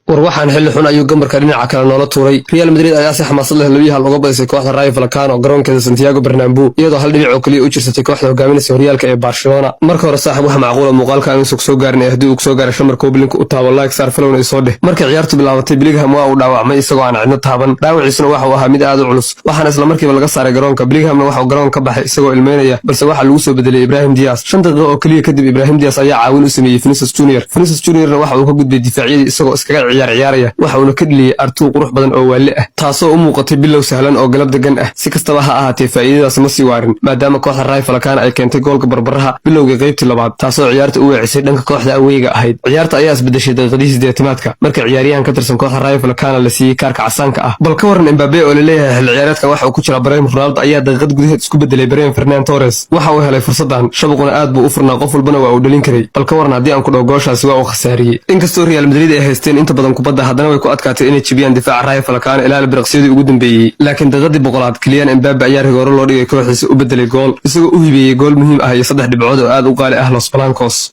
War waxaan xilli xun ayuu gambarka dhinaca kale noola tuuray. Real Madrid ayaa si xamaasad leh 2-1 uga badisay kooxda Rayo Vallecano garoonkeeda Santiago Bernabeu, iyadoo hal dhibic oo keliya u jirsatay kooxda hogaaminaysa horyaalka ee Barcelona. Marka hore, saaxib, waxa macquula muuqaalka inuusan soo gaarin ee haddii uu kusoo gaaray shamar koblinka u taabo, like saar, followna isoo dheh. Markay ciyaartu bilaabatay, Bellingham waa uu dhaawacmay isagoo aan cidno taaban. Dhaawaciisuna waxa uu ahaa mid aad u culus, waxaana isla markiiba laga saaray garoonka. Bellinghamna waxa uu garoonka ka baxay isagoo ilmeynaya, balse waxaa lagu soo bedelay Ibrahim Diaz. 5 daqiiqo oo keliya kadib, Ibrahim Diaz ayaa caawin u sameeyey Vinicius Junior. Vinicius Juniorna waxa uu ka gudbay difaacyadii isagoo iskaga ciyaar ciyaaraya, waxa uuna ka dheliyey artuu qurux badan oo waalle ah, taasoo u muuqatay bilow sahlan oo galab degan ah. Si kastaba ha ahaatee, faa'iidadaas ma sii waarin, maadaama kooxda Rayo Vallecano ay keentay goolka barbaraha bilowgii qaybtii labaad, taasoo ciyaarta u weecisay dhanka kooxda aweyga ahayd. Ciyaarta ayaa isbedeshay daqiiqadihii 80-aadka marka ciyaaryahan ka tirsan kooxda Rayo Vallecano la siiyey kaarka casaanka ah. Bal ka waran Mbappe oo laleeyahay xilli ciyaareedkan waxa uu ku jira prime Ronaldo ayaa daqiiqad gudaheed isku bedelay prime Ferran Torres? Waxa uu helay fursadan, shabaquna aad buu u furnaa, qof walbana waa uu dhalin karay. Bal ka waran haddii aan ku dhaho gooshaasi waa uu khasaariyey? Inkastoo Real Madrid ay haysteen inta badan kubadda, haddana way ku adkaatay inay jebiyaan difaaca Rayo Vallecano ilaa ilbiriqsiyadii ugu dambeeyey. Laakiin daqiiqadii 100aad, Kylian Mbappe ayaa rigooro loo dhigay kooxiisa u bedelay gool, isagoo u hibeeyey gool muhiim ah iyo saddex dhibcood oo aad u qaali ah Los Blancos.